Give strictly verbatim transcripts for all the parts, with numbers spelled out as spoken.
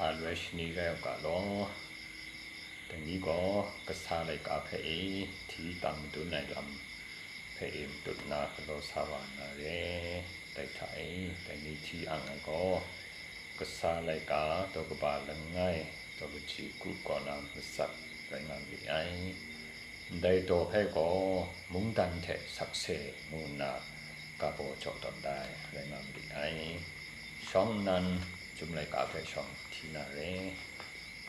Aloi shani rai u ga law, dai ni gaw kasa laika hpe e hti tang madun ai lam hpe e matut nna galaw sa wa na re. Dai hta e, dai ni hti ang ai gaw, kasa laika daw kaba langai daw kaji grup kaw na matsat rai nga ma li ai. Ndai daw hpe gaw mungdan hte sakse ngu nna ga baw jaw tawn da ai rai nga ma li ai. Shawng nnan, chyum laika hpe shawng hti na re.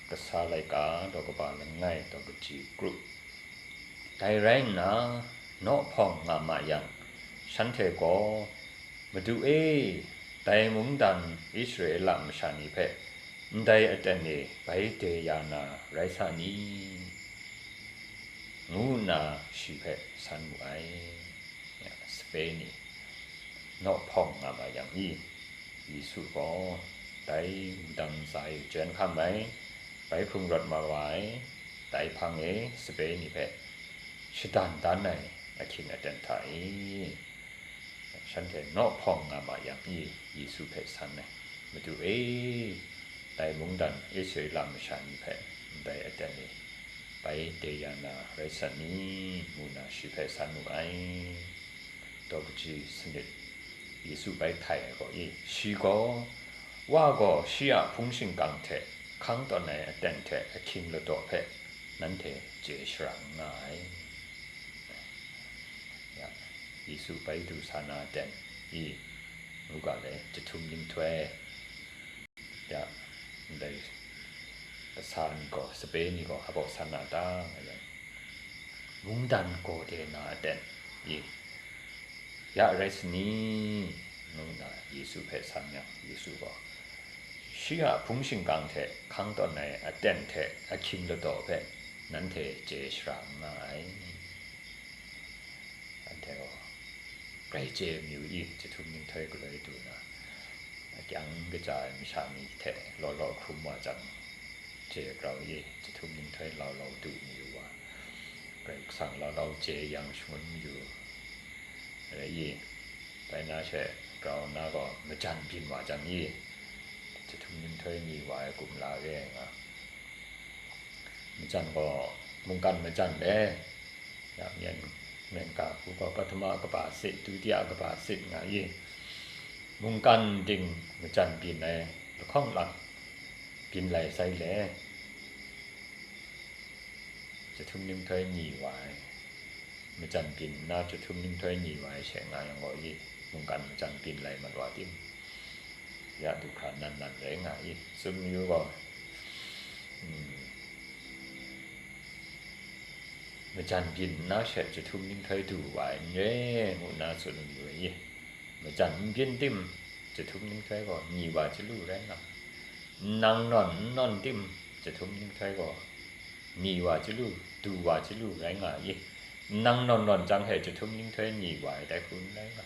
Kasa laika daw kaba langai daw kaji grup. Dai rai nna, naw hpawng nga ma yang, shanhte gaw, "Madu e, dai mungdan Israela masha ni hpe ndai aten e bai de ya na rai sa ni?" ngu nna shi hpe san wu ai. Ya, sape ni naw hpawng nga ma yang i, Yesu gaw dai wudang ntsa e jen hkam ai, bai hkrung rawt ma wa ai, dai hpang e sape ni hpe shadan dan ai ahkying aten hta e, shanhte naw hpawng nga ma yang i, Yesu hpe san ai, "Madu e, dai mungdan Israela masha ni hpe ndai aten e bai de ya na rai sa ni?" ngu nna shi hpe san wu ai. Daw kaji sanit Yesu bai htai ai gaw i, shi gaw, "Wa gaw shi a hpung shingkang hte hkang tawn ai aten hte ahkying ladaw hpe nanhte chye shara n nga ai." Ya, Yesu bai du sa na aten i, ngu ga le, jahtum ninhtoi, ya, ndai kasa ni gaw, sape ni gaw, abaw san na ta nga yang, mungdan gaw de na aten i, ya rai sa ni? ngu nna Yesu hpe san yang, Yesu gaw, "Shi a hpung shingkang hte hkang tawn ai aten hte ahkying ladaw hpe nanhte chye shara n nga ai." Anhte gaw grai chye mayu i, jahtum ninhtoi galoi du na, akyang kaja ai masha ni hte law law hkrum wa jang, chye grau i, jahtum ninhtoi lau lau du mayu wa, Karai Kasang lau lau chye yang shangun mayu rai i, bai na she grau nna gaw majan byin wa jang i, jahtum ninhtoi ni wa ai kumla re ai nga. Majan gaw mungkan majan le, ya, myen, myen ga hku gaw pahtama kaba sit, dutiya kaba sit nga i, mungkan ting majan byin ai lahkawng lang byin lai sai le, jahtum ninhtoi ni wa ai, majan byin nna jahtum ninhtoi ni wa ai she nga yang gaw i, mungkan majan byin lai mat wa tim? Ya du hkra nan nan rai nga i, tsun mayu gaw, mm, majan byin nna she jahtum ninhtoi du wa ai n re, ngu nna tsun mayu ai i, majan n byin tim, jahtum ninhtoi gaw ni wa chyalu rai nga, nang nawn n nawn tim, jahtum ninhtoi gaw ni wa chyalu, du wa chyalu rai nga i, nang nawn nawn jang he jahtum ninhtoi ni wa ai dai hku n rai nga.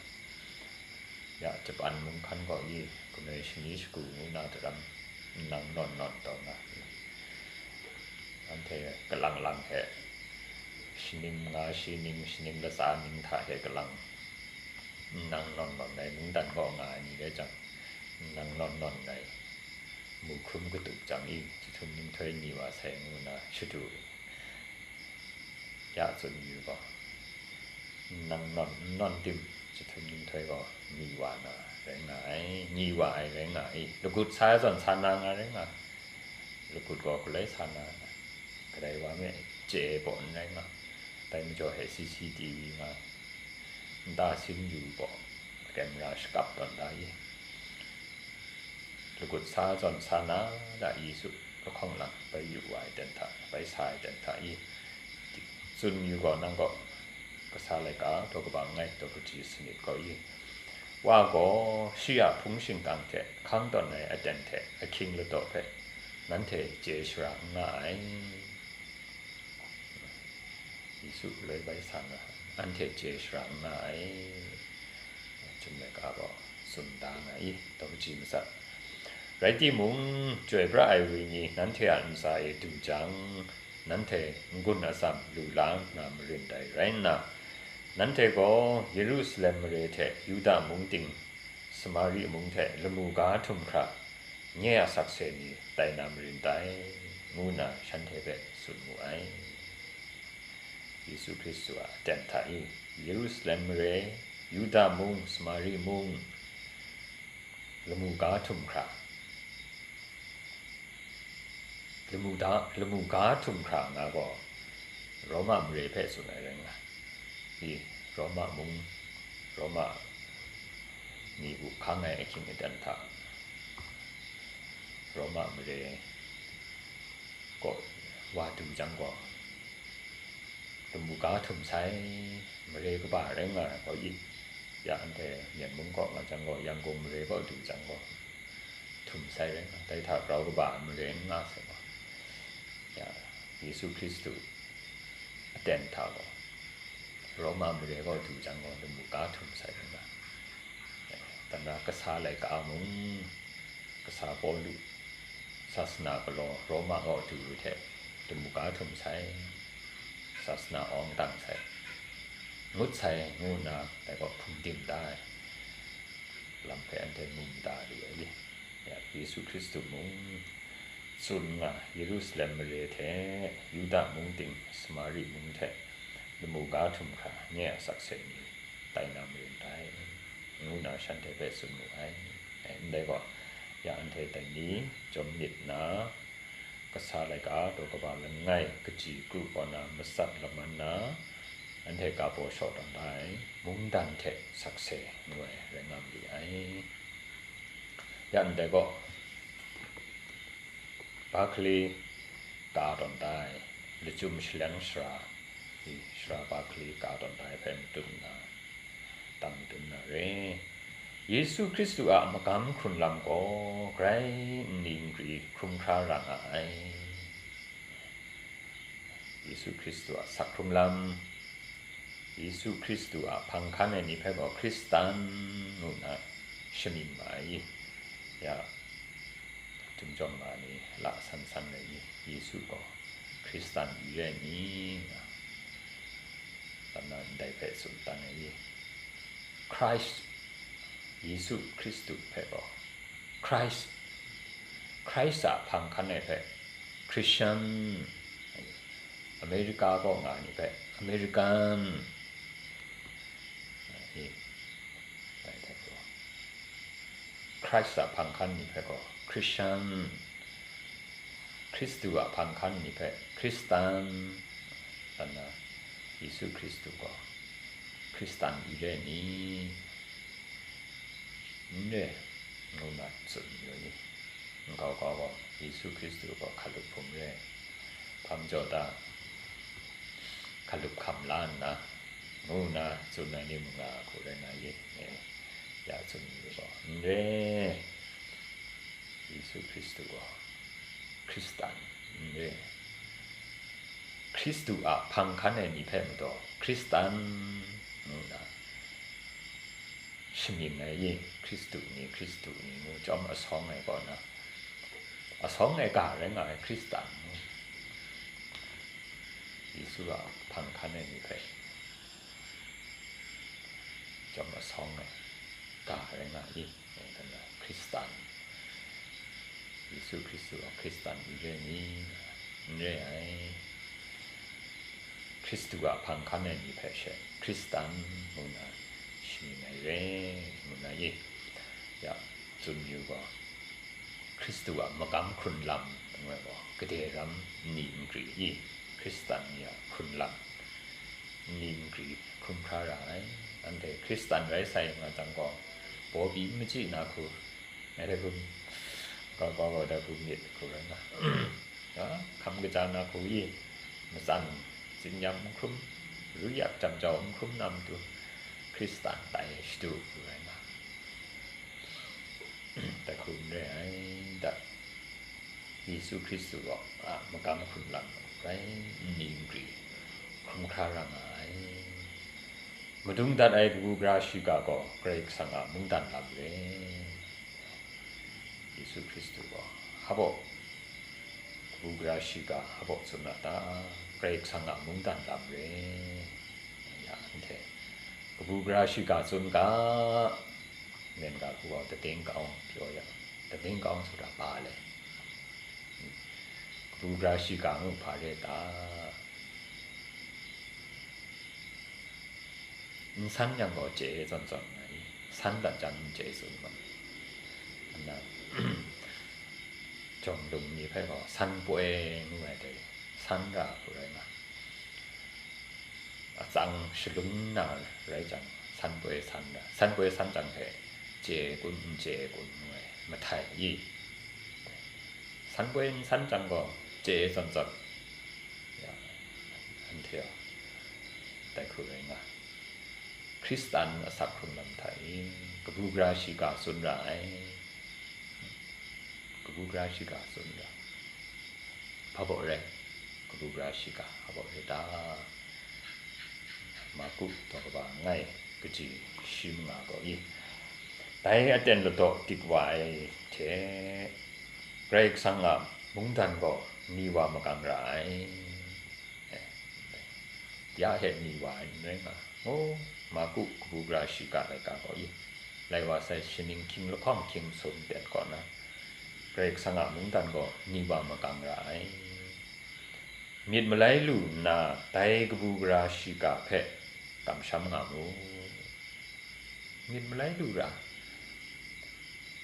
Ya, Japan mung hkan gaw i, galoi shani shagu ngu na daram, nang nawn nawn taw nga, anhte kalang lang he, shaning nga shi ning, shaning latsa ning hta he kalang, nang nawn nawn ai mungdan gaw nga ai ni rai jang, nang nawn nawn ai mu hkrum katup jang i, jahtum ninhtoi ni wa sai ngu na shadu ya tsun yu gaw, nang nawn n nawn tim, jahtum ninhtoi gaw ni wa na rai nga ai, ni wa ai rai nga ai, lagut sa ai zawn sa na nga rai nga, lagut gaw galoi sa na, kadai wa me chye ai baw n rai nga, dai majaw he C C T V nga, nta sin yu baw, camera shakap tawn da i, lagut sa zawn sa na, da Yesu lahkawng lang bai yu wa ai ten hta, bai sa ai ten hta i, tsun yu gaw, nang gaw kasa laika daw kaba langai daw kaji sanit gaw i, wa gaw shi a hpung shingkang hte hkang tawn ai aten hte ahkying ladaw hpe nanhte chye shara n nga ai. Yesu loi bai sa na, anhte chye shara n nga ai. Chyum laika gaw tsun da nga i, daw kaji matsat. Rai timung, chyoi pra ai wenyi nanhte a ntsa e du jang, nanhte n-gun atsam lu la nna marin dai rai nna, nanhte gaw Yerusalem mare hte Yuda mung ting, Samari mung hte lamu ga htum hkra, nye a sakse ni tai na marin dai, ngu nna shanhte hpe tsun mu ai. Yesu Hkristu a aten hta i, Yerusalem mare, Yuda mung, Samari mung, lamu ga htum hkra, lamu da, lamu ga htum hkra nga gaw, Roma mare hpe tsun ai rai nga, i, Roma mung, Roma ni bu hkang ai ahkying aten hta, Roma mare kaw wa du jang gaw, lamu ga htum sai, mare kaba rai nga ai gaw i, ya anhte Myen mung kaw nga jang gaw, Yangon mare kaw du jang gaw, htum sai rai nga, dai hta grau kaba ai mare n nga sai gaw, ya, Yesu Hkristu aten hta gaw, Roma mare kaw du jang gaw, lamu ga htum sai rai nga. Dan na kasa laika mung, kasa Pawlu, sasana galaw Roma kaw du hte lamu ga htum sai, sasana awng dang sai, ngut sai ngu nna dai gaw hpung dim da ai lam hpe anhte mu mada lu ai li. Ya, Yesu Hkristu mung tsun nga Yerusalem mare hte Yuda mung ting, Samari mung hte lamu ga htum hkra nye a sakse ni tai na marin dai, ngu nna shanhte hpe tsun mu ai. E, ndai gaw, ya anhte dai ni chyawm myit nna, kasa laika daw kaba langai kaji kru kaw na matsat laman na, anhte ga baw shaw tawn da ai mungdan hte sakse ngu ai rai nga ma li ai. Ya ndai gaw, Barclay ka tawn da ai, lachyum shaleng sara, i, sara Barclay ka tawn da ai hpe matut nna, dang madun na re. Yesu Hkristu a magam hkrun lam gaw grai nni nkri hkrum hkra ra nga ai. Yesu Hkristu a sak hkrum lam, Yesu Hkristu a hpang hkan ai ni hpe gaw Hkristan ngu nna shamying ma ai. Ya, Chyum chyawm ma ni la san san ai ni, Yesu gaw Hkristan i rai ni nga, dan na ndai hpe tsun dan ai ni, Christ, Yesu Hkristu hpe gaw Christ, Christ a hpang hkan ai hpe Christian, America kaw nga ai ni hpe American, dai hte gaw, Christ a hpang hkan ni hpe gaw Christian, Hkristu a hpang hkan ni hpe Hkristan, dan na, Yesu Hkristu gaw Hkristan i re ni? N re, ngu na tsun yu ni. Nkau kau gaw Yesu Hkristu gaw hkalup hpung re, hpa majaw ta, hkalup hkam la nna, ngu nna tsun ai ni mung nga hku rai nga ye. E, ya tsun ni gaw, n re, Yesu Hkristu gaw Hkristan n re, Hkristu a hpang hkan ai ni hpe madaw Hkristan ngu nna shamying ai i, Hkristu ni, Hkristu ni ngu chyawm asawng ai kaw na, asawng ai ga rai nga ai Hkristan ngu, Yesu a hpang hkan ai ni hpe chyawm asawng ai ga rai nga i, ngu dan na, Hkristan, Yesu Hkristu a Hkristan n re ni? N re ai. Hkristu a hpang hkan ai ni hpe she Hkristan ngu na shamying ai re, ngu na i, ya, tsun yu gaw, Hkristu a magam hkrun lam ngu ai gaw, gade ram nni nkri i, Hkristan ni a hkrun lam nni nkri hkrum hkra ra ai. Anhte Hkristan rai sai nga jang gaw, bawbyi n machyi na hku, ngai hpe hkum, kau kau gaw dai hku myit hku rai nga, ya, hkam kaja na hku i, matsan, tsin-yam n hkrum, ruyak jam jau n hkrum na matu, Hkristan tai ai shadu hku rai nga, dai hku n re ai, da. Yesu Hkristu gaw a magam hkrun lam rai nni nkri hkrum hkra ra nga ai. Madung dat ai kabu gara shiga gaw Karai Kasang a mungdan lam re. Yesu Hkristu gaw hpa baw, kabu gara shiga hpa baw tsun na ta? Karai Kasang a mungdan lam re. Ya, anhte kabu gara shiga tsun ga, myen ga hku gaw dating kau pyaw ya, Dating kawng sut a ba le? Kabu gara shiga ngu hpa re ta? N san yang gaw chye zawn zawn nga i, san dat jan n chye tsun ma. Nna, jawng lung ni hpe gaw san poi ngu ai dai, san ra hku rai nga. Atsang shalun na rai jang, san poi san ra, san poi san jang hpe chye kun n chye kun ngu ai mahtai i, san poi n san jang gaw chye zawn zawn, ya, anhte gaw dai hku rai nga. Hkristan asak hkrung lam hta e, kabu gara shiga tsun ra ai. Kabu gara shiga tsun ra. Hpa baw rai? Kabu gara shiga hpa baw rai ta? Marku daw kaba langai, kaji shi manga gaw i, dai aten ladaw dik wa ai hte, Karai Kasang a mungdan gaw ni wa makang ra ai. Ya hte ni wa ai n rai nga, ngu, Marku kabu gara shiga laika gaw i, lai wa sai shaning hkying lahkawng hkying masum ten kaw na, Karai Kasang a mungdan gaw ni wa makang ra ai. Myit malai lu nna, dai kabu gara shiga hpe kamsham nga mu. Myit malai lu ra,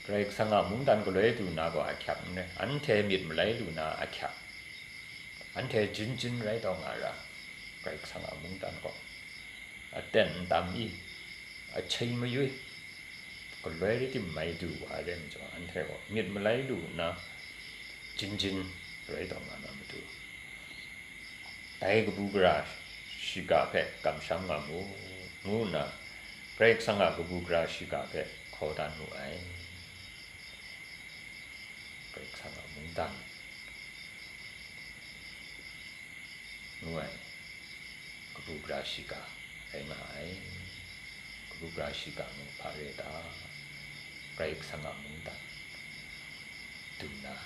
Karai Kasang a mungdan galoi du na gaw ahkyak n rai, anhte myit malai lu na ahkyak, anhte jin jin rai taw nga ra, Karai Kasang a mungdan gaw aten n tam i, ahkying mayui, galoi rai tim mai du wa ai rai majaw, anhte gaw myit malai lu nna, jin jin rai taw nga na matu, dai kabu gara shiga hpe kamsham nga mu, ngu nna, Karai Kasang a kabu gara shiga hpe hkaw dan mu ai. Karai Kasang a mungdan ngu ai kabu gara shiga rai nga ai. Kabu gara shiga ngu hpa re ta? Karai Kasang a mungdan du na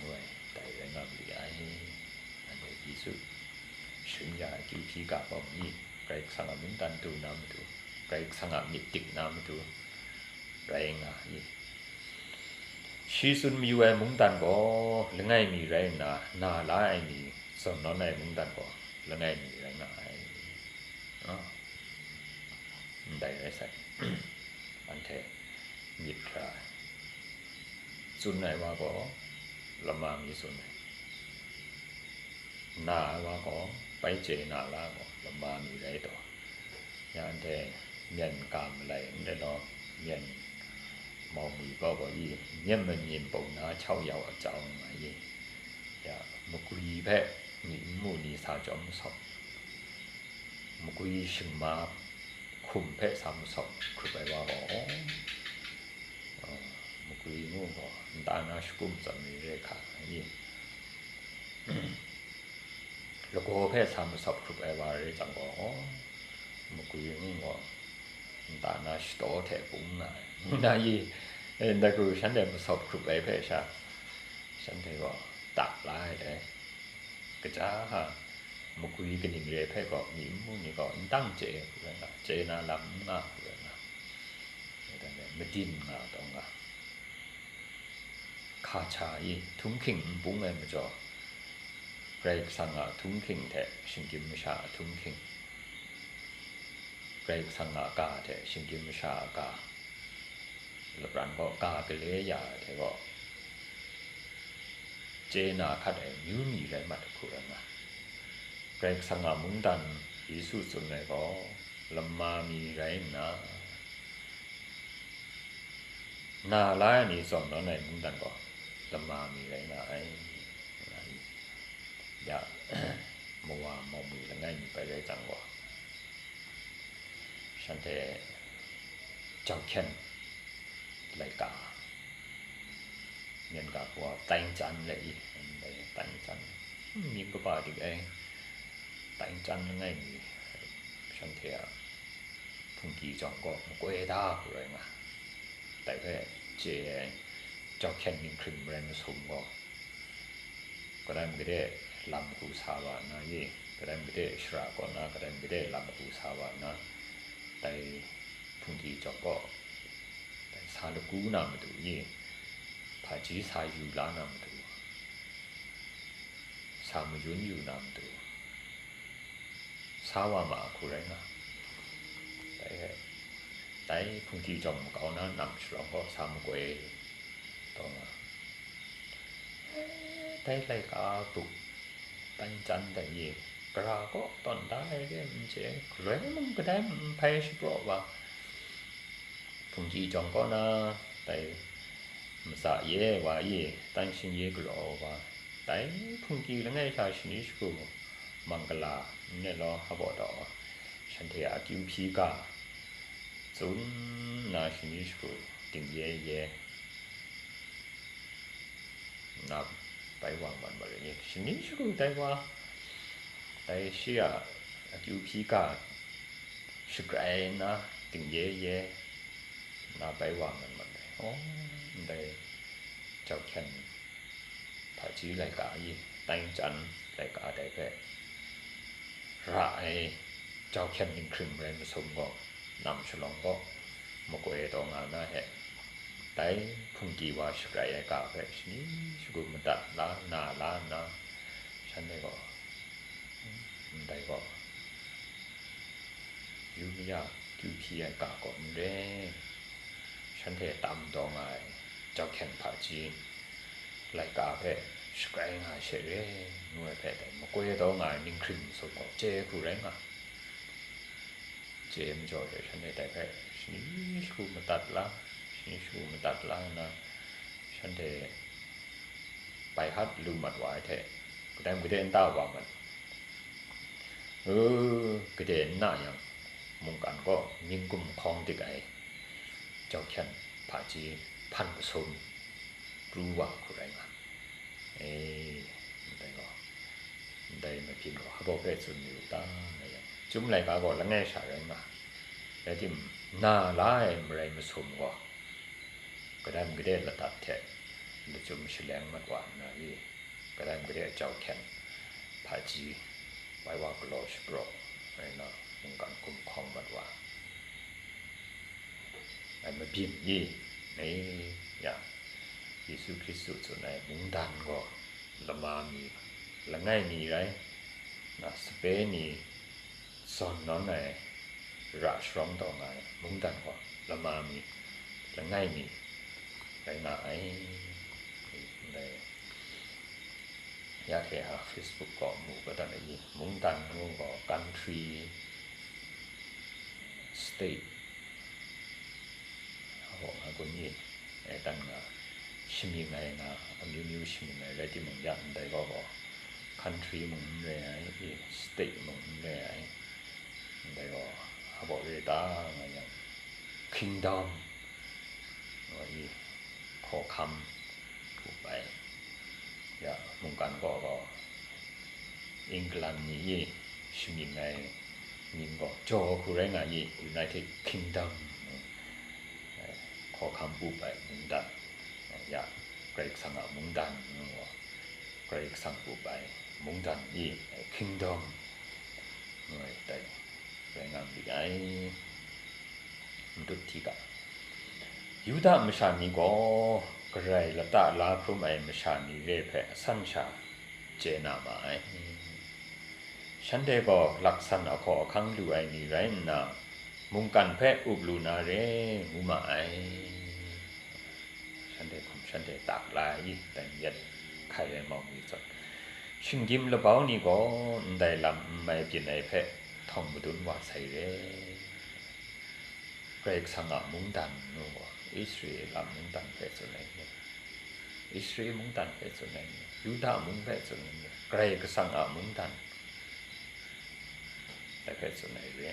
ngu ai, dai rai nga ma li ai. Anhte Yesu sharin ya ai akyu hpyi ga bawng ni, Karai Kasang a mungdan du na matu, Karai Kasang a myit dik na matu rai nga i. Shi tsun mayu ai mungdan gaw langai mi rai nna, na la ai ni zawn nawn ai mungdan gaw langai mi rai nga ai. Ah, ndai rai sai. Anhte myit hkra ai. Tsun ai wa gaw lama mi tsun ai. Na ai wa gaw bai chye na la ai gaw lama mi rai taw, ya anhte myen ga malai n rai law, myen mau mi gaw gaw i, 面门引爆那草药 a jau nga i, ya, magwi hpe myi n mu ni sa chyawm masawp, magwi shingma hkum hpe sa masawp hkrup ai wa gaw, a, magwi ngu gaw nta na shakum tsawm ni re hka nga i, lagaw hpe sa masawp hkrup ai wa rai jang gaw, magwi ngu gaw nta na shataw hte bung nga ai, ngu na i, e, ndai hku shanhte masawp hkrup ai hpe sha, shanhte gaw tak la ai dai. Kaja hka, magwi kaning re ai hpe gaw, myi n mu ni gaw n tang chye hku rai nga, chye na lam n nga hku rai nga, madin nga taw nga, hka hta i htunghking n bung ai majaw, Karai Kasang a htunghking hte shinggyim masha a htunghking, Karai Kasang a ga hte shinggyim masha a ga, lapran gaw ga gale ya ai hte gaw, chye na hkat ai amyu mi rai mat ai hku rai nga. Karai Kasang a mungdan Yesu tsun ai gaw, lama mi rai nna, na la ai ni zawn nawn ai mungdan gaw, lama mi rai nga ai, nga ai. Ya, mawa mau mi langai mi bai rai jang gaw, shanhte jau hkyen laika, myen ga hku a, tai n chyan le i, tai n chyan, mying kaba dik ai, tai n chyan langai mi, shanhte a hpungki jawng gaw makoi da hku rai nga, dai hpe chye ai jau hkyen ninghkring marai masum gaw, kadai magade lam hku sa wa nna ye, kadai magade shara kaw na, kadai magade lam hku sa wa nna, dai hpungki jawng gaw, dai sa lagu na matu ye, hpaji sa yu la na matu, sa mayun yu na matu, sa wa ma a hku rai nga. Dai, dai hpungki jawng makau na nam sharawng gaw sa makoi taw nga. Dai laika buk dan chyan dai ye, gara kaw tawn da ai re n chye, galoi mung kadai mung n hpai shapraw wa, hpungki jawng kaw na, dai matsa ye wa ye, dan shing ye galaw wa, dai hpungki langai sha shani shagu, mangala, n rai law, hpaw daw, shanhte a akyu hpyi ga, tsun nna shani shagu, ding ye ye, nna bai wa mat mat ai ni, shani shagu dai wa, dai shi a akyu hpyi ga shagrai nna, ding ye ye, nna bai wa mat mat ai. Oh, ndai jau hkyen hpaji laika i, tai chyan laika dai hpe ra ai jau hkyen ninghkring marai masum gaw, nam shalawng gaw, makoi taw nga na he, dai hpungki wa shagrai ai ga hpe shani shagu madat la nna, la nna, shanhte gaw, ndai gaw, yu maya kyu hpyi ai ga kaw n re, shanhte tam taw nga ai jau hkyen hpaji laika hpe shagrai nga ai she re, ngu ai hpe dai makoi taw nga ai ninghkring masum gaw chye hku rai nga. Chye majaw hte shanhte dai hpe shani shagu madat la, shani shagu madat la nna, shanhte bai hat lu mat wa ai hte, kadai mung gade nta wa mat. U, gade n na yang, mungkan gaw ning gumhkawng dik ai jau hkyen hpaji hpan masum pru wa hku rai nga. E, ndai gaw, ndai mabyin gaw hpaw hpe tsun yu u ta, nga yang, chyum laika gaw langai sha rai nga, rai timung, na la ai marai masum gaw, kadai mung gade ladat hte lachyum shaleng mat wa nna i, kadai mung gade jau hkyen hpaji bai wa galaw shapraw ai na, mungkan gumhkawng mat wa ai mabyin i, e, ya, Yesu Hkristu tsun ai mungdan gaw lama mi langai mi rai, na sape ni zawn nawn ai ra sharawng taw nga ai mungdan gaw lama mi langai mi rai nga ai. Ndai, ya hte a Facebook kaw mu kata na i, mungdan ngu gaw country, state, a hawng a gun i, e, dan nga, shamying ai nga, amyu myu shamying ai rai timung, ya ndai gaw gaw country mung n re ai, i, state mung n re ai, ndai gaw hpaw re ta nga yang, kingdom, i, hkawhkam, up ai, ya, mungkan gaw gaw, England ni i shamying ai mying gaw jaw hku rai nga i, United Kingdom, eh, hkawhkam up ai mungdan, eh, ya, Karai Kasang a mungdan ngu gaw, Karai Kasang up ai mungdan i, eh, Kingdom ngu ai tai rai nga myit ai. Matut hti ga, Yuda masha ni gaw garai lata la hkrum ai masha ni re hpe asan sha chye na ma ai. Shanhte gaw laksan ahkaw ahkang lu ai ni rai nna, mungkan hpe up lu na re, ngu ma ai. Shanhte hkum shanhte tak la ai i, dai n yet hkai ai mau mi zawn, shinggyim labau ni gaw ndai lam n mai byin ai hpe htawng madun wa sai re. Karai Kasang a mungdan ngu gaw, Israela mungdan hpe tsun ai ni, Israela mungdan hpe tsun ai ni, Yuda mung hpe tsun ai ni, Karai Kasang a mungdan dai hpe tsun ai re.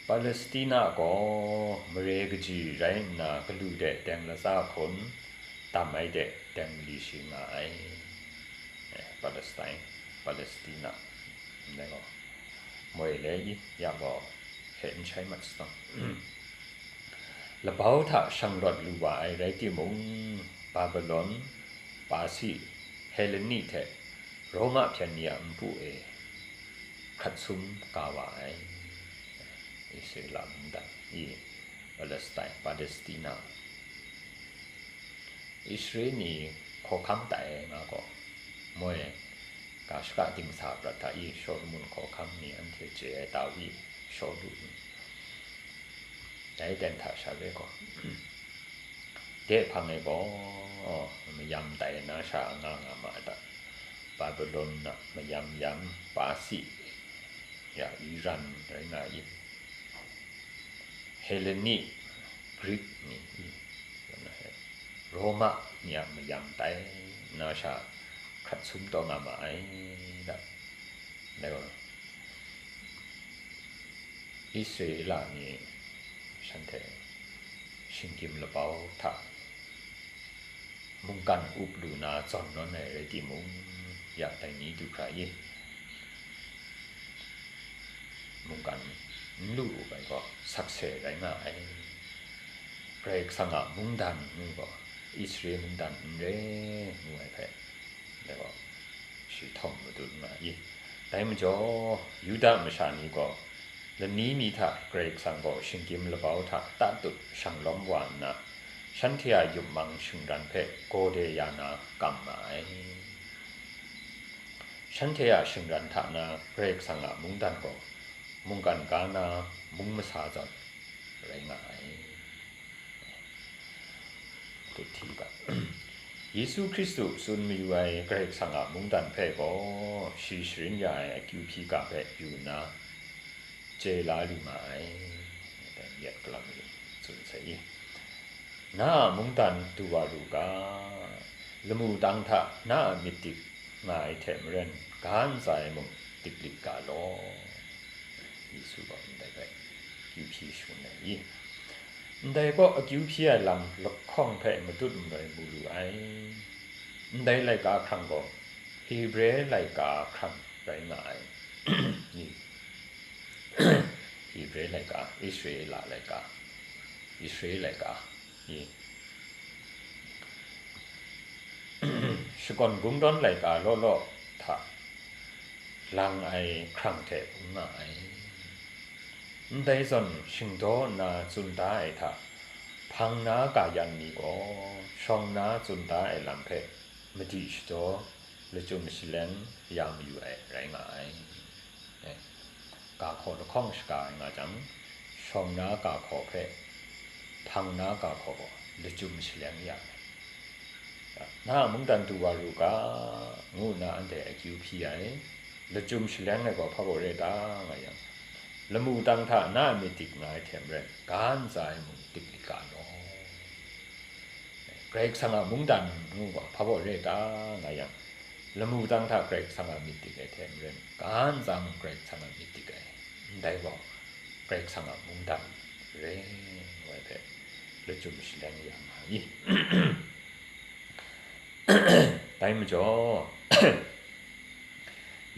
Palestina gaw mare kaji rai nna, galu de deng latsa hkun, dam ai de deng mali shi nga ai. Eh, Palestine, Palestina, ndai gaw, moi le i, ya gaw, hte n shai mat saw. Labau hta shang rawt lu wa ai rai timung, Babilon, Pasi, Heleni hte Roma hpyen ni a npu e hkrat sum ka wa ai. Israela mungdan i, Palestine, Palestina, Israel ni hkawhkam tai nga gaw, moi, ga shaka dingsa prat hta i, Shawlumon hkawhkam ni anhte chye ai Dawi, Shawlu ni, dai ten hta sha re gaw, de hpang e gaw, mayam tai na sha nga nga ma ai ta? Babilon a mayam yam, Pasi, ya, Iran rai nga i, Helleni, Greek ni, Roma ni a mayam tai na sha hkrat sum taw nga ma ai da. Dai gaw, Israela ni shanhte shinggyim labau hta mungkan up lu na zawn nawn ai rai timung, ya dai ni du hkra i, mungkan n lu u ai gaw sakse rai nga ai. Karai Kasang a mungdan ngu gaw, Israel mungdan n re ngu ai hpe, dai gaw, shi htawng madun nga i. Dai majaw, Yuda masha ni gaw, lani mi hta Karai Kasang gaw shinggyim labau hta tatut shanglawm wa nna, shanhte a yup mang shingran hpe gawde ya na kam ma ai. Shanhte a shingran hta na Karai Kasang a mungdan gaw, mungkan ga na mung masa zawn rai nga ai. Hti ga. Yesu Hkristu tsun mayu ai Karai Kasang a mungdan hpe gaw, shi sharin ya ai akyu hpyi ga hpe yu nna, chye la lu nga ai. Dai yet galam ni tsun sai i, na a mungdan du wa lu ga, lamu tang hta na a myit dik nga ai hte maren, ga ntsa e mung dik lit ga law. Yesu gaw ndai hpe akyu hpyi shangun ai i, ndai kaw akyu hpyi ai lam lahkawng hpe matut maloi mu lu ai. Ndai laika hkrang gaw Hebre laika hkrang rai nga ai. Hebre laika, Israela laika, Israel laika, i, shakawn kungdawn laika law law hta lang ai hkrang hte bung nga ai. Ndai zawn shingdaw nna tsun da ai hta, hpang na ga yan ni gaw, shawng na tsun da ai lam hpe madi shadaw, lachyum shaleng ya mayu ai rai nga ai. Ga hkaw lahkawng shaga ai nga jang, shawng na ga hkaw hpe hpang na ga hkaw gaw lachyum shaleng ya ai. Na a mungdan du wa ru ga, ngu nna anhte akyu hpyi ai. Lachyum shaleng ai gaw hpa baw re ta nga yang, lamu tang hta na a myit dik nga ai hte maren, ga ntsa e mung dik lit ga law. Karai Kasang a mungdan ngu gaw hpa baw re ta nga yang, lamu tang hta Karai Kasang a myit dik ai hte maren, ga ntsa mung Karai Kasang a myit dik ai, ndai gaw Karai Kasang a mungdan re ngu ai hpe lachyum shaleng ya nga i? Dai majaw,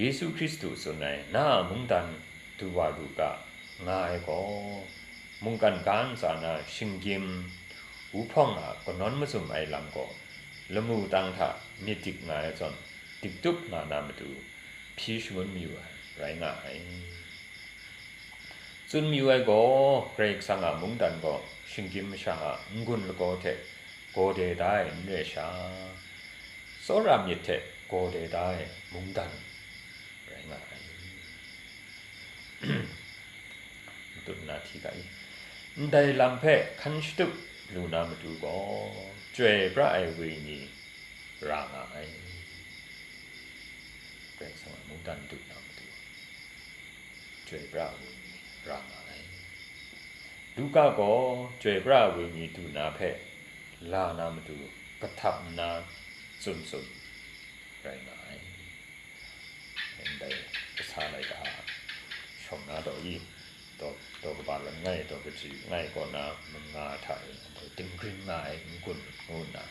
Yesu Hkristu tsun ai, na a mungdan du wa lu ga, nga ai gaw, mungkan ga ntsa na shinggyim, wuhpawng a kanawn mazum ai lam gaw, lamu tang hta myit dik nga ai zawn, dik tup nga na matu, hpyi shangun mayu ai rai nga ai. Tsun mayu ai gaw, Karai Kasang a mungdan gaw shinggyim masha a n-gun lagaw hte gawde da ai n re sha, tsawra myit hte gawde da ai mungdan rai nga ai. Matut na hti ga i, ndai lam hpe hkan shatup lu na matu gaw, chyoi pra ai wenyi ra nga ai. Karai Kasang a mungdan du na matu, chyoi pra ai wenyi ra nga ai. Luka gaw chyoi pra ai wenyi du na hpe la na matu kahtap nna tsun tsun rai nga ai. Ndai kasa laika shawng na daw i, daw, daw kaba langai, daw kaji langai kaw na manga hta e, anhte dinggring nga ai n-gun ngu nna,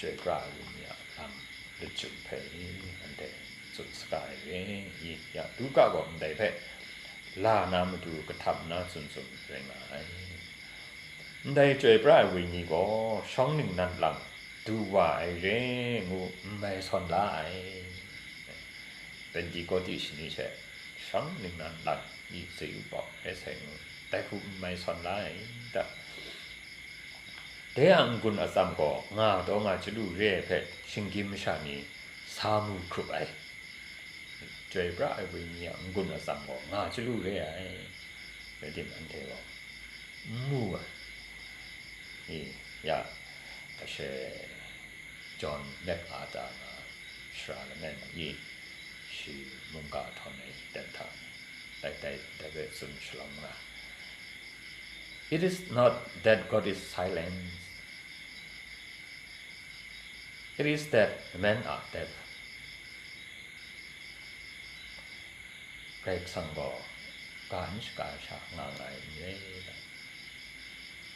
chyoi pra ai wenyi a lam lachyum hpe i, anhte tsun saga ai re i, ya, Luka gaw ndai hpe la na matu kahtap nna tsun tsun rai nga ai. Ndai chyoi pra ai wenyi gaw shawng ningnan lang du wa ai re ngu n mai sawn la ai. Pentekote shani hte shawng ningnan lang i zai u pawk rai sai ngu, dai hku n mai sawn la ai ta? Dai a n-gun atsam gaw nga taw nga chyalu re ai hpe shinggyim masha ni sa mu hkrup ai. Chyoi pra ai wenyi a n-gun atsam gaw nga chyalu re ai. Rai tim, anhte gaw n mu ai. I, ya, kashe John MacArthur nga shara langai ma i, shi mungga htawn ai dan hta, dai, dai, dai hpe tsun shalawm nga. It is not that God is silent. It is that men are deaf. Karai Kasang gaw ga n shaga ai sha nga nga ai n rai,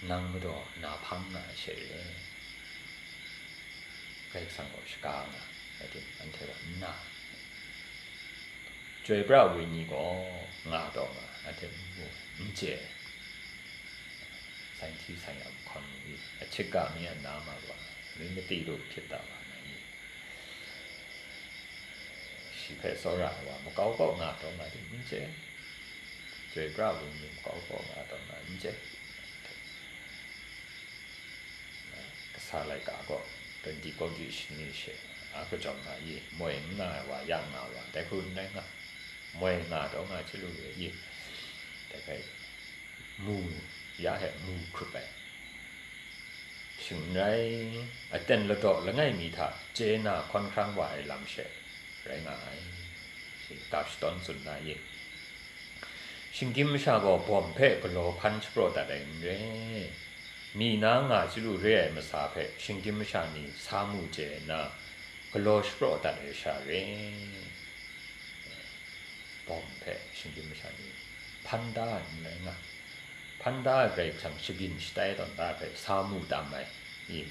nang madaw na hpang nga ai she re. Karai Kasang gaw shaga nga ai, rai tim, anhte gaw n na. Chyoi pra ai wenyi gaw nga taw nga, anhte n mu, n chye. Sai hti sai ya mahkawn ni, achik ga mi a na ma wa, mi mati lu hpyit da wa na ni, shi hpe tsawra ai wa makau kaw nga taw nga tim n chye. Chyoi pra ai wenyi makau kaw nga taw nga n chye. Kasa laika gaw, Pentekote shani she a kajawng nga i, moi n nga ai wa, ya nga wa, dai hku n rai nga, moi nga taw nga chyalu re i, dai hpe mu, ya hpe mu hkrup ai. Shing n rai, aten ladaw langai mi hta chye na hkawn hkrang wa ai lam she rai nga ai. Shi ga shadawn tsun na i, shinggyim masha gaw bawm hpe galaw hpan shapraw dat ai n re. Mi na nga chyalu re ai masa hpe shinggyim masha ni sa mu chye nna, galaw shapraw dat ai sha re. Bawm hpe shinggyim masha ni hpan da ai n rai nga, hpan da ai Karai Kasang shabyin shatai tawn da ai hpe sa mu tam ai i,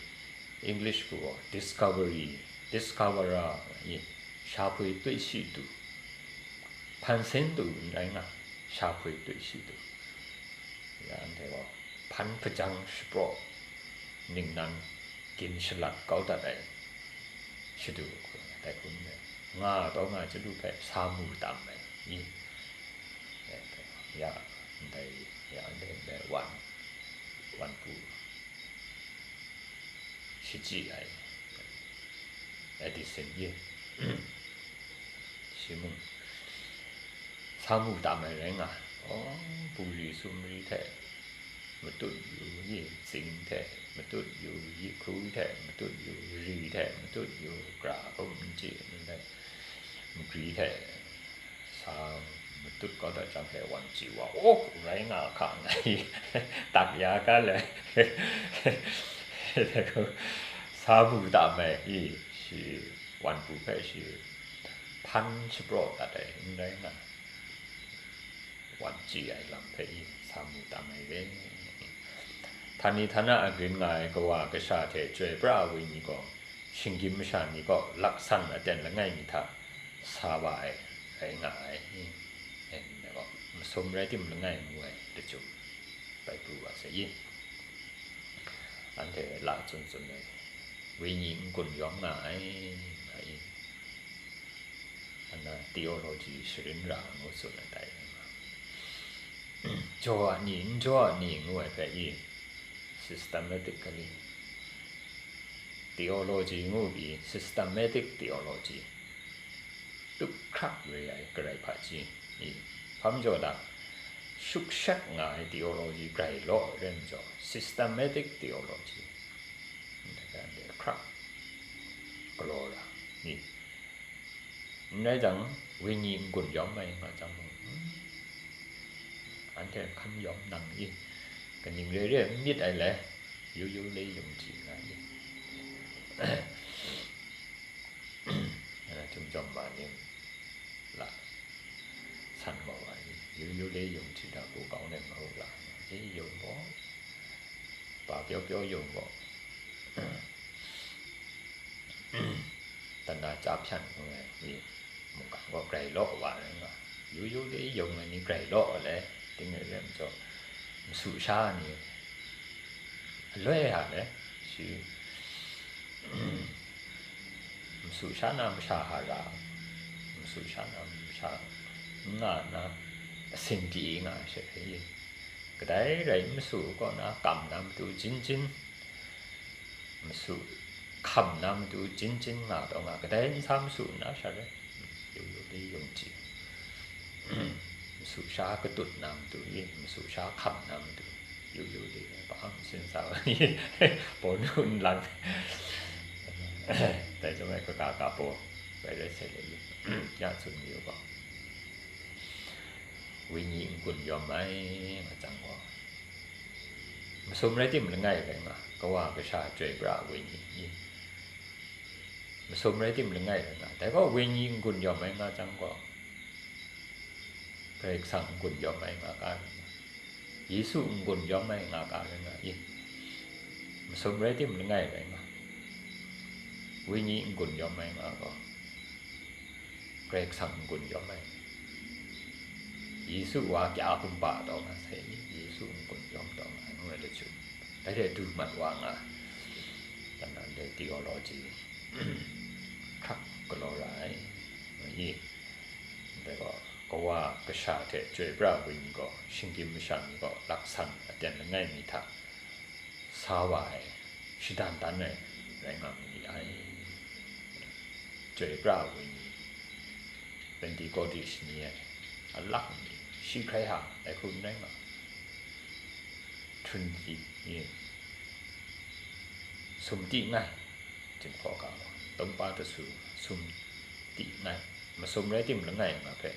English hku gaw discovery, discoverer i, shahpoi tui shi du, hpan sin du n rai nga, shahpoi tui shi du. Ya, anhte gaw hpan hpajang shapraw ningnan gin shalat kau dat ai shadu hku, dai hku n rai, nga taw nga chyalu hpe sa mu tam ai i, ya, ndai, ya, ndai, ndai wan, wan pru shachyi ai Edison ye. Shi mung sa mu tam ai rai nga ai. Oh, buri sumri hte matut yu, yi tsing hte matut yu, yi hku hte matut yu, ri hte matut yu, gra hkum n chye ndai, magri hte sa matut kau dat jang hte wan chye wa, oh, rai nga hka nngai, tak ya ga le, sa mu tam ai i, shi wan pru hpe shi hpan shapraw dat ai n rai nga, wan chye ai lam hpe i sa mu tam ai re. Htani htana agrin nga ai kawa kasha hte chyoi pra ai wenyi gaw, shinggyim masha ni kaw laksan aten langai mi hta sa wa ai rai nga ai. E, masum rai tim langai ngu ai lachyum bai pru wa sai i, anhte la tsun tsun ai wenyi n-gun yawm nga ai, nga i. Ana theology sharin ra ngu tsun ai tai. Jaw a ni, n jaw a ni ngu ai hpe i, systematically theology ngu pyi, systematic theology tup hkrak re ai Karai hpaji i, hpa majaw da, shuk shat nga ai theology grai law ai rai majaw, systematic theology hkrak galaw ra ni, n rai jang, wenyi n-gun yawm ai nga jang mung, anhte hkan yawm nang i, kaning re re n myit ai le, yu yu le yung ji nga i, ana chyum jawm ma ning la san mau ai, yu yu le yung ji da, gu kau nem nga u la, i yung gaw, pa pyaw pyaw yung gaw, tana chya hpyan ngu ai ni mungkan gaw grai law wa ai nga, yu yu le yung ai ni grai law le, ting e rem jaw, masu sha ni aloi a le, shi masu sha na masha hara, masu sha na masha nga na, asin di nga she hpe, kadai rai n masu kaw na kam na matu jin jin, Masu hkam na matu jin jin nga taw nga, kadai nsa masu nna sha rai, yu yu di yung ji. Masu sha katut na matu i, masu sha hkam na matu yu yu di, ba ang sin sa wa i, pawnu nlang. Dai chyawm ai kaga ka paw, rai rai sai le i, ya tsun yu gaw. Wenyi n-gun yawm ai, nga chyang gaw, masum rai tim langai rai nga, kawa kasha chyoi pra ai wenyi i, masum rai tim langai rai nga, dai gaw wenyi n-gun yawm ai nga chyang gaw, Karai Kasang n-gun yawm ai nga ka rai nga, Yesu n-gun yawm ai nga ka rai nga i, masum rai tim langai rai nga, wenyi n-gun yawm ai nga gaw, Karai Kasang n-gun yawm ai. Yesu wa kya kumba taw nga sai ni, Yesu n-gun yawm taw nga nu ai lachyum. Dai hte du mat wa nga, dan nan dai theology hkrak galaw ra ai, nga i. Dai gaw, kawa kasha hte chyoi pra ai wenyi gaw, shinggyim masha ni gaw laksan aten langai mi hta sa wa ai, shadan dan ai rai nga ma ni ai. Chyoi pra ai wenyi, Pentekote shani ai, a lak ni, shi hkrai hang ai hku n rai nga, Trinity ni, sum ti nngai, Jinghpaw ga gaw, Tawmpa Tasu sum ti nngai, masum rai tim langai nga hpe,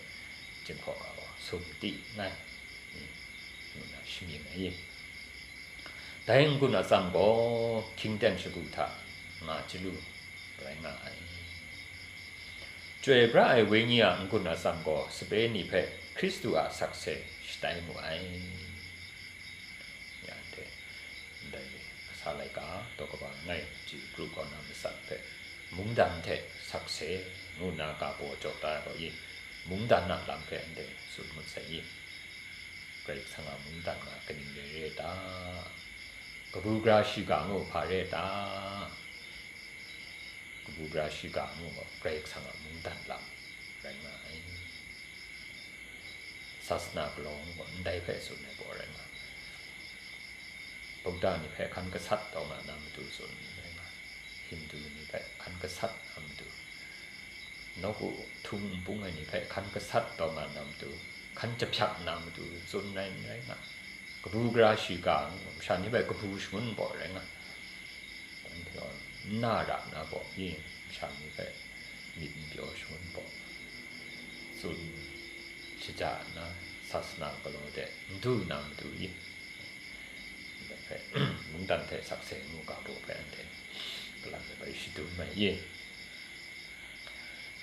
Jinghpaw ga gaw, sum ti nngai, ni, ngu na shamying ai. Dai n-gun atsam gaw hkying ten shagu hta nga chyalu rai nga ai. Chyoi pra ai wenyi a n-gun atsam gaw sape ni hpe Hkristu a sakse shatai mu ai. Ya, ndai, ndai kasa laika, daw kaba langai, ji kru kau na matsat hpe, mungdan hte sakse, ngu nna ga baw jaw da ai gaw i, mungdan a lam hpe ndai tsun ngut sai i, Karai Kasang a mungdan nga kaning re re ta? Kabu gara shiga ngu hpa re ta? Kabu gara shiga ngu gaw Karai Kasang a mungdan lam rai nga ai. Sasana galaw ngu gaw ndai hpe tsun ai gaw rai nga ai. Buddha ni hpe hkan gasat taw nga na matu tsun rai nga, Hindu ni hpe hkan gasat na matu, nawku htung npung ai ni hpe hkan gasat taw nga na matu, hkan jahpyak na matu tsun ai n rai nga, kabu gara shiga ngu, masha ni hpe kabu shangun baw rai nga, n na ra na baw, i, masha ni hpe myit n pyaw shangun baw, tsun shaja nna, sasana galaw de n du na matu i, ndai hpe, mungdan hte sakse ngu ga baw hpe anhte galang ai bai shadum ai i.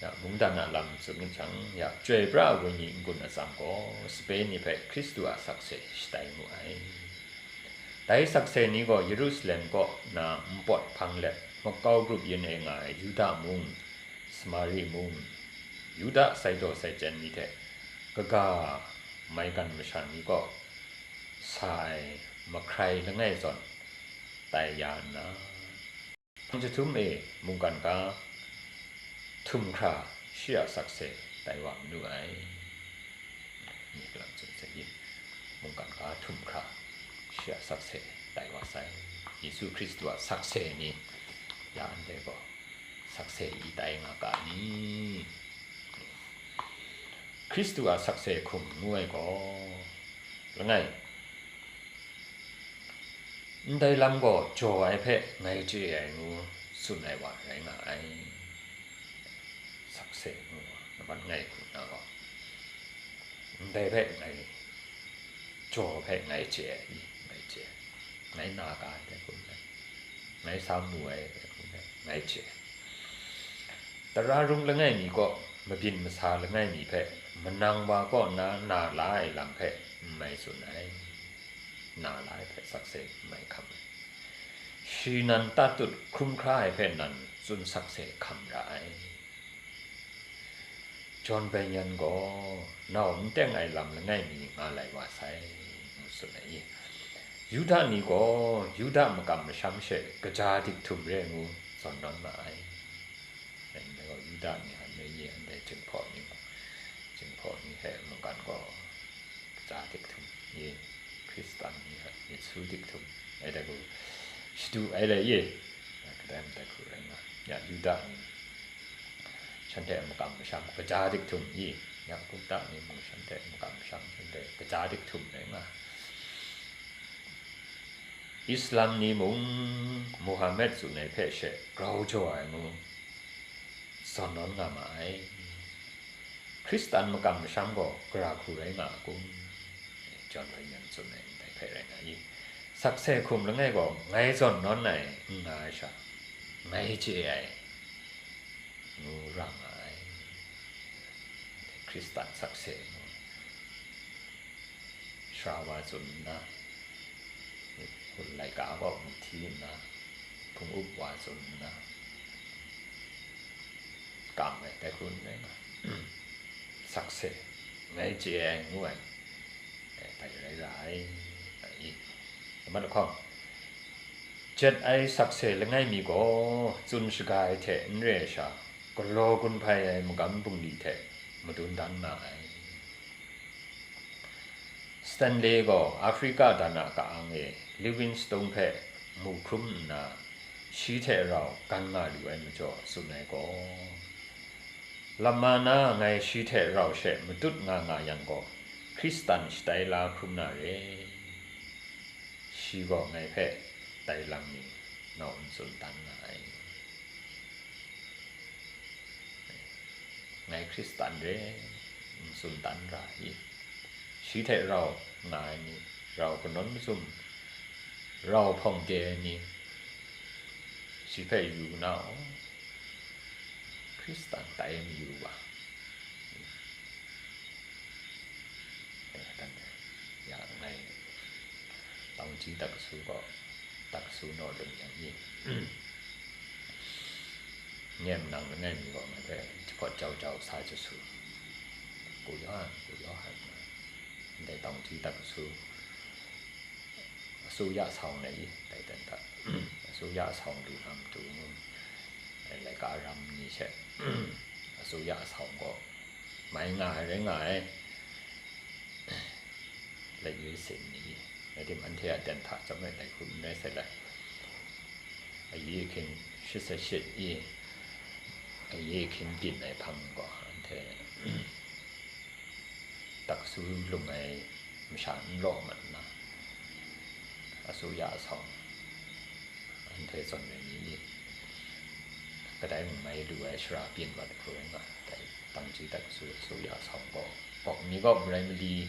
Ya, mungdan a lam tsun ngut jang, ya, chyoi pra ai wenyi n-gun atsam gaw sape ni hpe Hkristu a sakse shatai mu ai. Dai sakse ni gaw Yerusalem kaw na npawt hpang let makau grup yin e nga ai Yuda mung, Samari mung, Yuda sai daw sai chyen ni hte kaga maigan masha ni kaw sa ai mahkrai langai zawn tai ya nna, hpang jahtum e mungkan ga htum hkra shi a sakse tai wa manu ai. Ni galang tsun sai i, mungkan ga htum hkra shi a sakse tai wa sai. Yesu Hkristu a sakse ni ya ndai gaw sakse i tai nga ga ni? Hkristu a sakse hkum ngu ai gaw, langai, ndai lam gaw jaw ai hpe ngai chye ai ngu tsun ai wa rai nga ai. Sakse ngu, nambat ngai hku na gaw, ndai hpe ngai jaw hpe ngai chye ai, ngai chye, ngai na ga ai dai hku ndai, ngai sa mu ai dai hku ndai, ngai chye. Tara rung langai mi kaw, mabyin masa langai mi hpe, manang wa kaw na na la ai lam hpe n mai tsun ai, na la ai hpe sakse n mai hkam ai. Shi nan tatut hkrum hkra ai hpe nan tsun sakse hkam ra ai. John Bunyan gaw, nau n teng ai lam langai mi nga lai wa sai, ngu tsun ai i. Yuda ni gaw Yuda makam masham she kaja dik htum re ngu zawn nawn ma ai. Dai gaw Yuda ni hkan e ye ndai Jinghpaw ni gaw, Jinghpaw ni hte mungkan gaw kaja dik htum ye, Hkristan ni hte myit su dik htum, ai dai gaw shadu ai lai ye. Yuda ni, shanhte makam masham kaja dik htum i, Yakup ta ni mung shanhte makam masham shanhte kaja dik htum rai nga. Islam ni mung Muhammad tsun ai hpe she grau jaw ai ngu zawn nawn nga ma ai. Hkristan makam masham gaw gara hku rai nga a kun? John Bunyan tsun ai ndai hpe rai nga i. Sakse hkum langai gaw ngai zawn nawn ai n nga ai sha, ngai chye ai, ngu ra nga ai. Hkristan sakse ngu, sara wa tsun nna, hun laika gaw mu hti nna, hpung up wa tsun nna, kam ai, dai hku n rai nga, sakse, ngai chye ai ngu ai, dai rai ra ai, nga i. Lamat lahkawng, jet ai sakse langai mi gaw tsun shaga ai hte n re ai sha, galaw gun hpai ai magam bungli hte madun dan nga ai. Stanley gaw Afrika dan a ka-ang e Livingstone hpe mu hkrum nna, shi hte rau gan nga lu ai majaw tsun ai gaw, lama na ngai shi hte rau she matut nga nga yang gaw, Hkristan shatai la hkrum na re. Shi gaw ngai hpe tai lang mi naw n tsun dan nga ai. Ngai Hkristan re n tsun dan ra i. Shi hte rau nga ai ni, rau kanawn mazum, rau hpawng de ai ni, shi hpe yu na, Hkristan tai mayu wa. Ya ngai, tang ji tak su gaw, tak su naw lung yang i. Nyem nang langai mi gaw ngai hpe jahpawt jau jau sa jasu. Ku Yawhan, ku Yawhan, ndai tang ji tak su, asu ya sawng na i, dai dan ta, asu ya sawng lu na matu, laika ram ni she, asu ya sawng gaw mai nga ai, rai nga ai, layu sin ni, rai tim, anhte a dan hta chyawm ai dai hku n rai sai lai. Ayi ahkying shit sa shit i, ayi ahkying byin ai hpang gaw, anhte tak su lung ai masha n law mat nna, asu ya sawng, anhte zawn ai ni, kadai mung mai lu ai shara byin mat hku rai nga, dai tang ji tak su, asu ya sawng gaw, kawk ni gaw marai mali,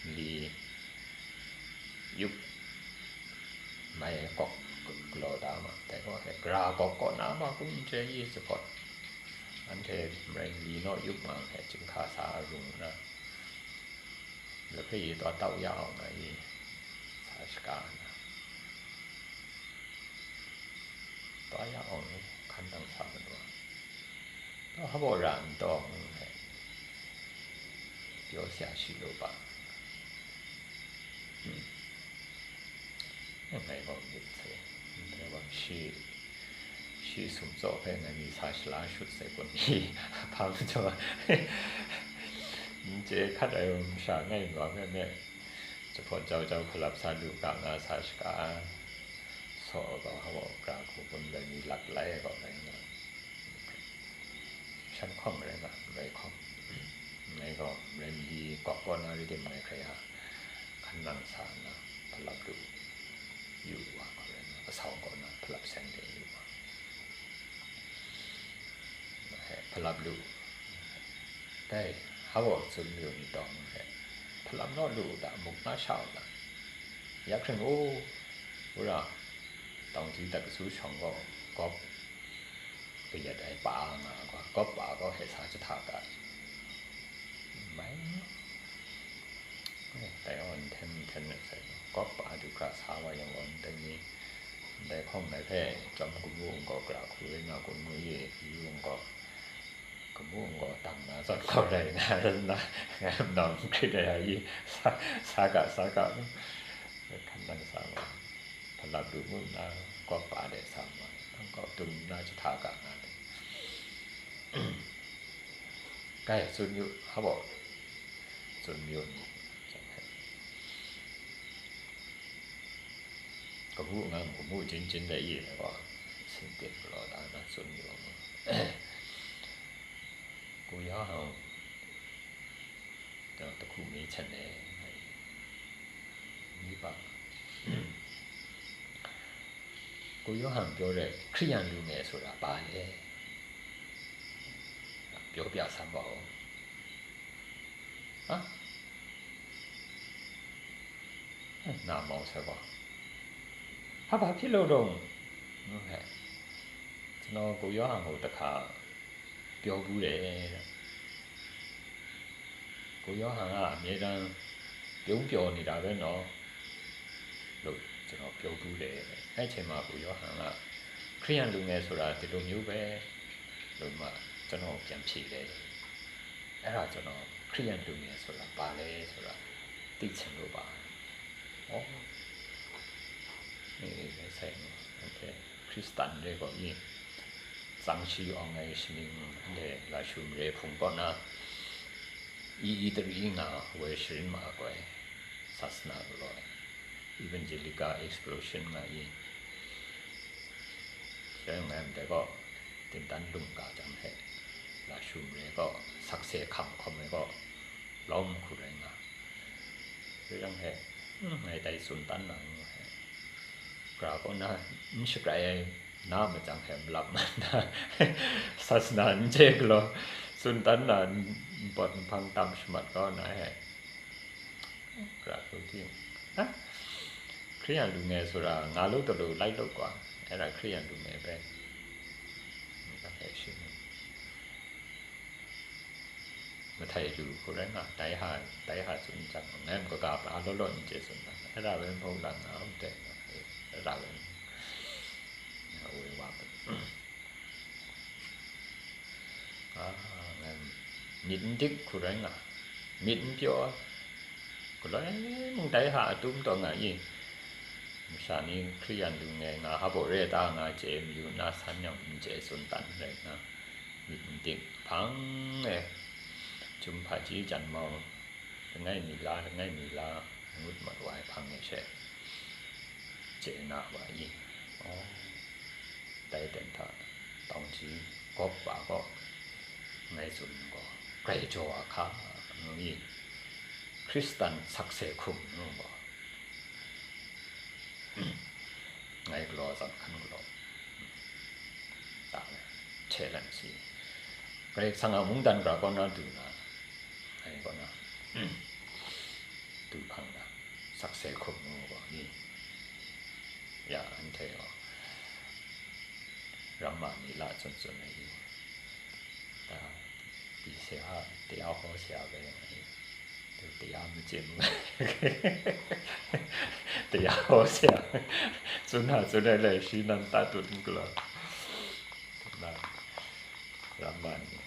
mali yup mai ai kawk galaw da ma, dai gaw, gara kawk kaw na ma kun n chye i, jahpawt anhte marai mali naw yup ma ai hte, chyinghka sa rung nna, lahpe i taw tau ya au nga i, sa shaga nna, taw ya au ni, hkan nang sa manu a, taw hpa baw ra n taw ngu hte, pyaw sya shi lu ba. Hmm. Ngai gaw myit sai, ngai gaw shi, shi sum tsaw hpe ngai mi sa shala shut sai kun i, hpa majaw, n chye hkat ai masha ngai gaw me me, jahpawt jau jau hkalap sa lu ga nga sa shaga, saw gaw hpa baw gara hku kun rai mi lak lai ai gaw rai nga. Shan hkawng rai nga, rai hkawng. Ngai gaw marai mali kawk kaw na rai tim, ngai hkrai a, hkan nang sa nna, hpalap lu yu wa gaw rai nga, asau kaw na hpalap seng de yu wa. He, hpalap lu. Dai, hpa baw tsun mayu ni tawng he, hpalap naw lu u ta, muk nga sha u ta. Ya hkring u, wora, tawng ji tak su shawng gaw, gawp kayat ai pa nga gaw, gawp pa gaw hpe sa jahta ga, mai, dai gaw n hten n hten mat sai, gawp pa du hkra sa wa yang gaw, ndai ni, ndai hkawng ngai hpe chyawm kabu ninggaw gara hku rai nga kun mu i, yu ninggaw, kabu ninggaw dang na zawn gaw rai na, rai nna, ngai nau n hkrit ai ai i, sa, sa ga, sa ga, hkan nang sa ma, hpalap lu ngu nna, gawp pa de sa ma, nang gaw dum nna jahta ga nga ai. Kai, tsun yu, hpa baw, tsun mayu ni, kabu ngang kabu jin jin de i, ngai gaw, sin tim galaw da na tsun yu ai. ကိုယောဟန်ကို ကျွန်တော်တစ်ခုမေးချင်တယ်။ မေးပါ။ ကိုယောဟန်ပြောတဲ့ ခရိယန်လူငယ်ဆိုတာဘာလဲ။ ပြောပြစမ်းပါဦး။ ဟာ။ နားမောင်းဆဲပါ။ ဟာ၊ ဘာဖြစ်လို့တုန်း။ ဟုတ်ကဲ့။ ကျွန်တော်ကိုယောဟန်ကိုတစ်ခါပြောဖူးတယ်တဲ့။ ကိုယောဟန်ကအမြဲတမ်းပြုံးပျော်နေတာပဲနော်လို့ကျွန်တော်ပြောဖူးတယ်တဲ့။ အဲ့ချိန်မှာကိုယောဟန်က ခရိယန်လူငယ်ဆိုတာဒီလိုမျိုးပဲလို့မှကျွန်တော်ကိုပြန်ဖြေတယ်။ အဲ့ဒါကျွန်တော်ခရိယန်လူငယ်ဆိုတာဘာလဲဆိုတာသိချင်လို့ပါ။ ဩ။ အေး၊ မဆိုင်ဘူး။ ဟုတ်ကဲ့။ ခရစ်စတန်တွေကို အင်း၊ သင်ရှိအောင်ငယ်ရှင်၊ တဲ့၊ လာရှုမရေဖုန်ပေါ့နော်။ အီအီတရီငါဝယ်ရှင်မှာကွယ်။ သာသနာ့လောက။ Evangelical Explosion nga i. Seng ngai mde ko, tintan lung ka jang he, la shum re ko, sakse kham khom re ko, lawm hku rai nga. Re jang he, hmm, ngai dai tsun tan na ngu he. Gra ko na, n shakrai ai na ma jang he, malap man na, sasana n je galaw, tsun tan na, n pot n hpang tam shamat kau na he. ခရစ်ယာန်လူငယ်။ ဟမ်။ ခရစ်ယာန်လူငယ်ဆိုတာ ငါလုပ်သလိုလိုက်လုပ်ကွာ။ အဲ့ဒါခရစ်ယာန်လူငယ်ပဲ။ ဘာလဲရှိမလဲ။ မထိုင်လူကိုယ်တိုင်က တိုင်းဟာ၊ တိုင်းဟာဆိုရင် ငါ့ကိုယ်က ဘာလုပ်လို့ နေကျေစွန်တာ။ အဲ့ဒါပဲ မဟုတ်လား။ ငါဟုတ်တယ်။ အဲ့ဒါပဲ။ ငါဝေဝါပဲ။ အာ၊ ngai myit n dik hku rai nga, myit n pyaw ai, galoi mung dai hta a tum taw nga i, masha ni Hkriyan lu ngai nga, hpa baw re ta nga chye mayu nna, san yang n chye tsun tan rai nna, myit n dik hpang e, Chyum Hpaji Janmau, langai mi la, langai mi la, ngut mat wa ai hpang e she, chye na wa i, aw. Dai ten hta, tawng hti gawp wa gaw, ngai tsun gaw, grai jaw a hka, ngu i, Hkristan sakse hkum ngu gaw, ngai galaw zawn hkan galaw, ta ai, challenge si. Karai Kasang a mungdan gara kaw na du na, ngai kaw na, du hpang na, sakse hkum ngu gaw ni, ya anhte gaw, ramma ni la tsun tsun ai i, ta, di se a, taya hkaw se a bai yang ai, taya machyim, taya hkaw se a, tsun a tsun ai lai, shi nan ta tut n galaw, na, ramma ni,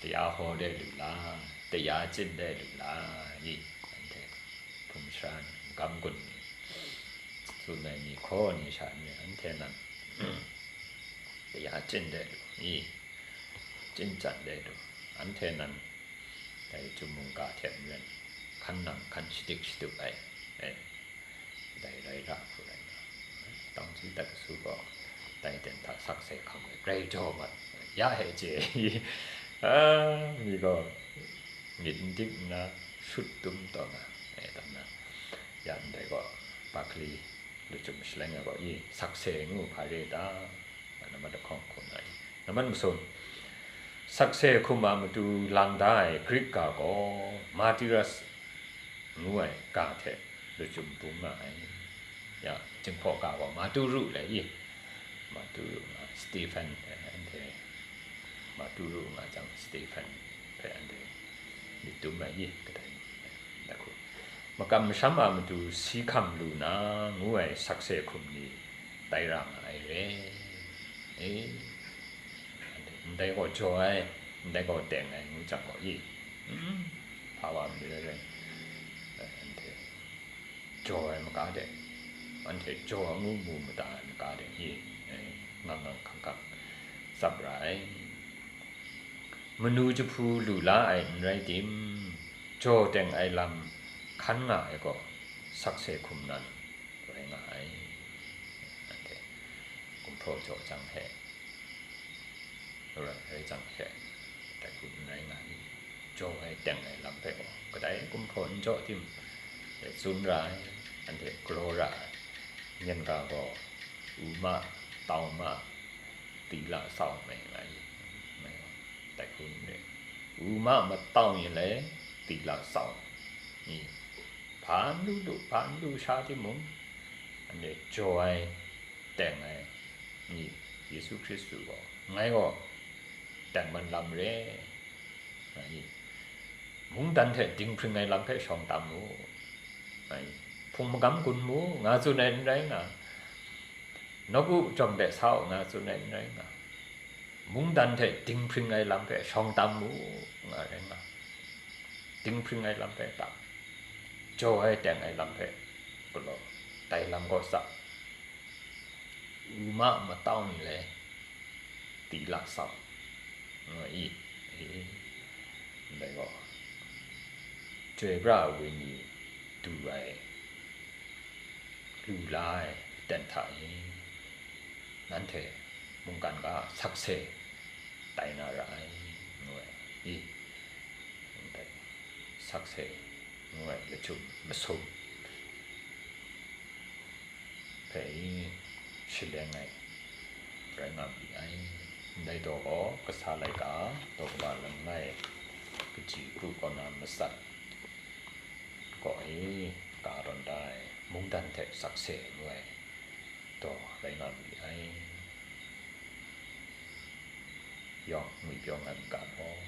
taya hkaw de lu la, taya chyin de lu la, i, anhte hpung sharan, gam gun ni, tsun ai ni hkaw ni sha ni, anhte nan, taya chyin de lu, i, chyin chyan de lu, anhte nan, dai Chyum mungga hte maren, hkan nang hkan shadik shatup ai, e, dai rai ra hku rai nga, tawng hti dat su gaw, dai ten hta sakse hkam ai, grai jaw mat, ya he chye, a, mi gaw, myit n dik nna, shut tum taw nga, e, dan na, ya ndai gaw, Barclay, Lachyum shaleng ai gaw, i, sakse ngu hpa re ta? Nambat lahkawng hku na i. Nambat masum, sakse hkum a matu lang da ai Grik ga gaw, martyros ngu ai ga hte lachyum bung nga ai. Ya, Jinghpaw ga gaw, martyru le i, martyru nga, Stephen, eh, anhte martyru nga jang, Stephen hpe anhte myit dum ai i, kadai, eh, da hku. Makam masham a matu si hkam lu na, ngu ai sakse hkum ni tai ra nga ai re. E, anhte ndai gaw jaw ai, ndai gaw teng ai, ngu jang gaw i, mm, hpa wa mayu ai re, eh, anhte jaw ai maga de, anhte jaw ngu mu mada ai maga de, i, eh, ngang ngang hkang hkang tsap ra ai. Manu jahpu lu la ai n rai tim, jaw teng ai lam hkan nga ai gaw, sakse hkum nan rai nga ai. Anhte gumhpraw jaw jang he, Rai, rai jang she, dai hku n rai nga i, jaw ai teng ai lam hpe gaw, kadai gumhpraw n jaw tim, dai tsun ra ai, anhte galaw ra ai, yen ga gaw, u ma, tau ma, tila sau mai nga i, mai gaw, dai hku n rai, u ma matau yin le, tila sau, i, hpa n lu lu, hpa n lu sha timung, anhte jaw ai, teng ai, i, Yesu Hkristu gaw, ngai gaw, teng man lam re, nga i, mungdan hte dinghpring ai lam hpe shawng tam mu, nga i, hpung magam gun mu, nga tsun ai n rai nga, nawku jawm de sa u, nga tsun ai n rai nga, mungdan hte dinghpring ai lam hpe shawng tam mu, nga rai nga, dinghpring ai lam hpe tam, jaw ai teng ai lam hpe galaw, dai lam gaw sa, u ma matau n le, tila sau, nga i, e, ndai gaw, chyoi pra ai wenyi du ai, lu la ai aten hta e, nanhte mungkan ga sakse tai na ra ai, ngu ai, i, ndai sakse ngu ai lachyum masum hpe i, shaleng ai rai nga mi ai. Ndai daw gaw, kasa laika daw kaba langai kaji kru kaw na matsat gaw e, ka tawn da ai mungdan hte sakse ngu ai daw rai nga mi ai. Yawng ngwipyaw nga n ga law,